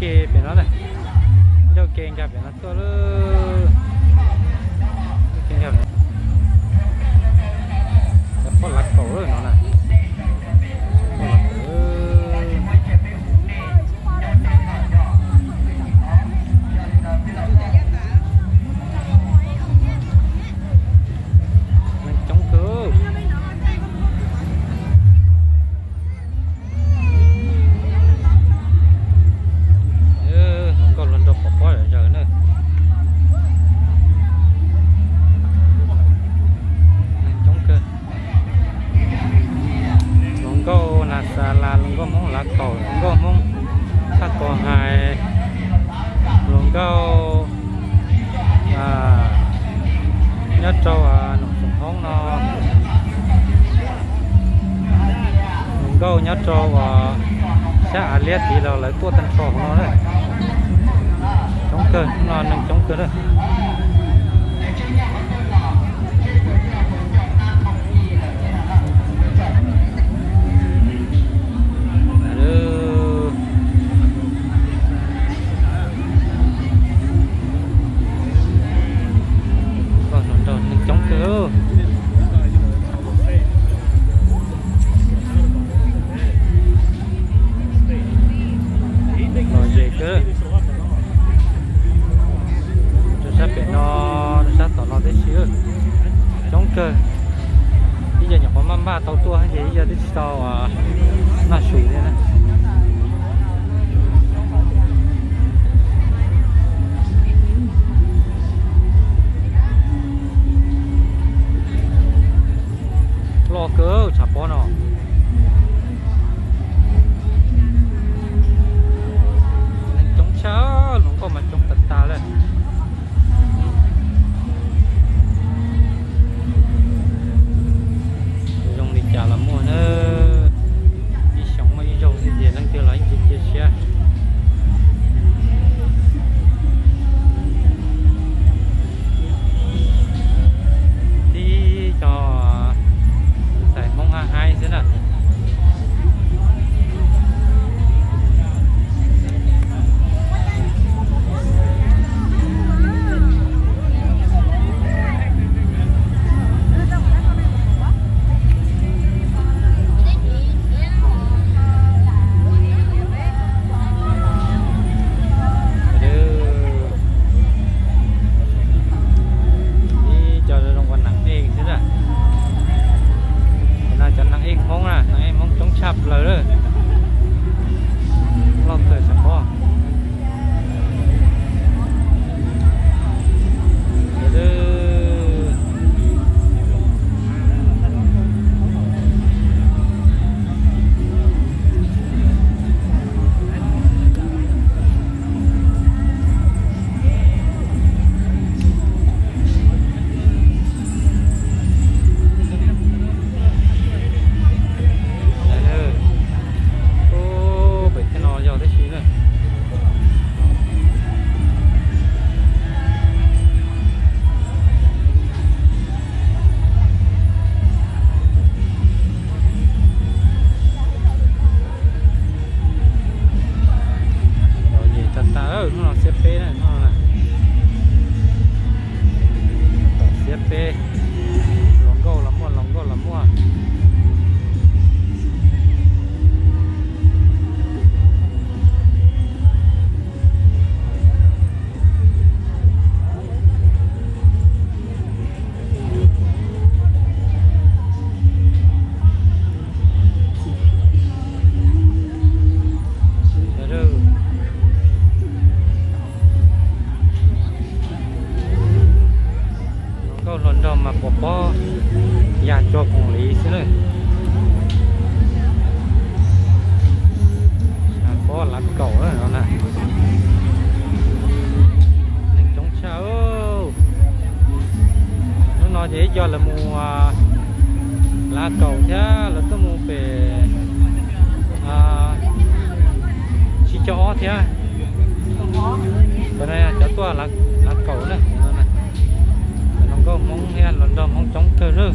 Ke pem no na, ncauj ke nkag pem no tuaj lawm. Ncauj ke nkag pem no, cov pob lav kaum lawm no na. Pob lav kaum. Neeg coob kawg. Hluas nkauj hluas nraug pov pob zom zaws na. Neeg coob kawg. Hluas nkauj Nas Xas Las, hluas nkauj Hmoob Lav Kaum, hluas nkauj Hmoob Thaj Kos Hais, hluas nkauj nyob rau Noom Xoom Hoob no, hluas nkauj nyob rau sab Av Liab tid los lawv tuaj tag nrho hauv no na. Coob kawg, no neeg coob kawg na. Neeg coob kawg. Lom zem kawg. Rau sab pem no, rau sab tom no tib si. Coob kawg. Ib yog nyuam qhuav maj npaj tau tuaj ces ib yog twb tsis tau noj su thiab na. Loj kawg tshav pob no. Neeg coob tshaj, hluas nkauj mas coob tas tas lawm. Zoo li cas los muaj na. Ib xyoos muaj ib zaug xwb ces leej twg los yeej tsis cia siab. Tib co ntxhais Hmoob haib haib xwb na. Ib co zoo ua nas ej xwb na. Cov nas ej Hmoob na, nas ej Hmoob coob tshaj plaws lawm. Loj kawg tshav pob. Pem thiab no yog tib si na. Lom zem tag tag, hnub no xiab peb na, hnub no na. Tom xiab peb, hluas nkauj los muaj, hluas nkauj los muaj. Hluas nkauj hluas nraug mas pov pob yam cuag koom li xwb na. Pob lav kaum no na. Neeg coob tshaj. Hnub no ces ib co lawv mus lav kaum thiab lawv tuaj mus pem tsib caug ob thiab. Cov tuaj lav kaum na. Hluas nkauj Hmoob thiab hluas nraug Hmoob coob kawg lawm.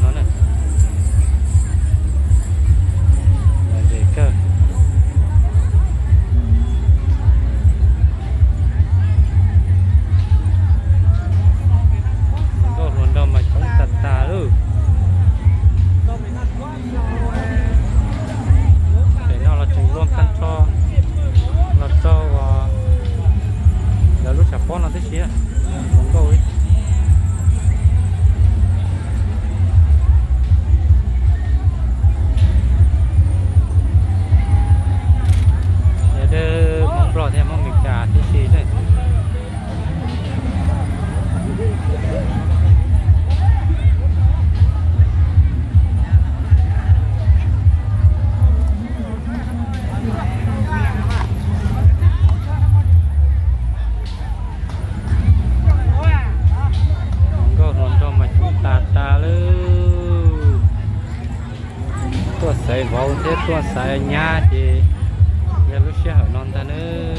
no na. Lom zem kawg. Nkauj hluas nraug mas coob tas tas lawm. Pem no los tseem luaj tag nrho los rau lawv lub tshav pob no tib si. Hluas nkauj li. Yog dawb Hmoob Nplog thiab Hmoob Meskas tib si na. Hluas nkauj hluas nraug mas coob tas tas lawm. Tuaj xaiv vauv thiab tuaj xaiv nyab ces yog lub sij hawm no ntag nawb.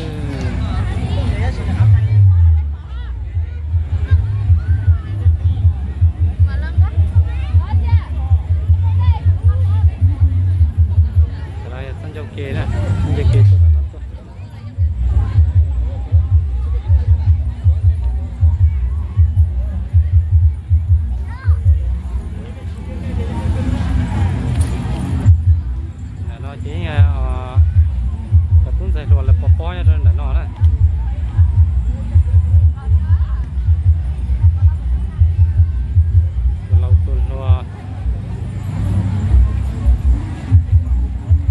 Txoj ncauj ke na, ncauj ke tuaj tom no tuaj. Ntawm no ces cov tub ntxhais hluas lawv pov pob nyob rau ntawm no na. Tus laus tus hluas.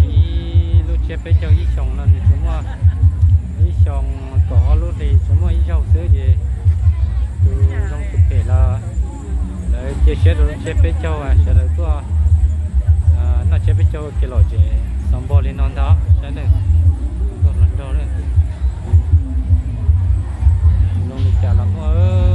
Ib lub tsiab peb caug ib xyoos no nws tsuas muaj ib xyoos kaum ob lub hli tsuas muaj ib zaug xwb ces tus zoo tus phem los lawv cia siab rau lub tsiab peb caug, sawv daws tuaj noj tsiab peb caug ua ke los ces xav npog li no ntag saib na. Nkauj hluas nraug na, zoo li cas los muaj.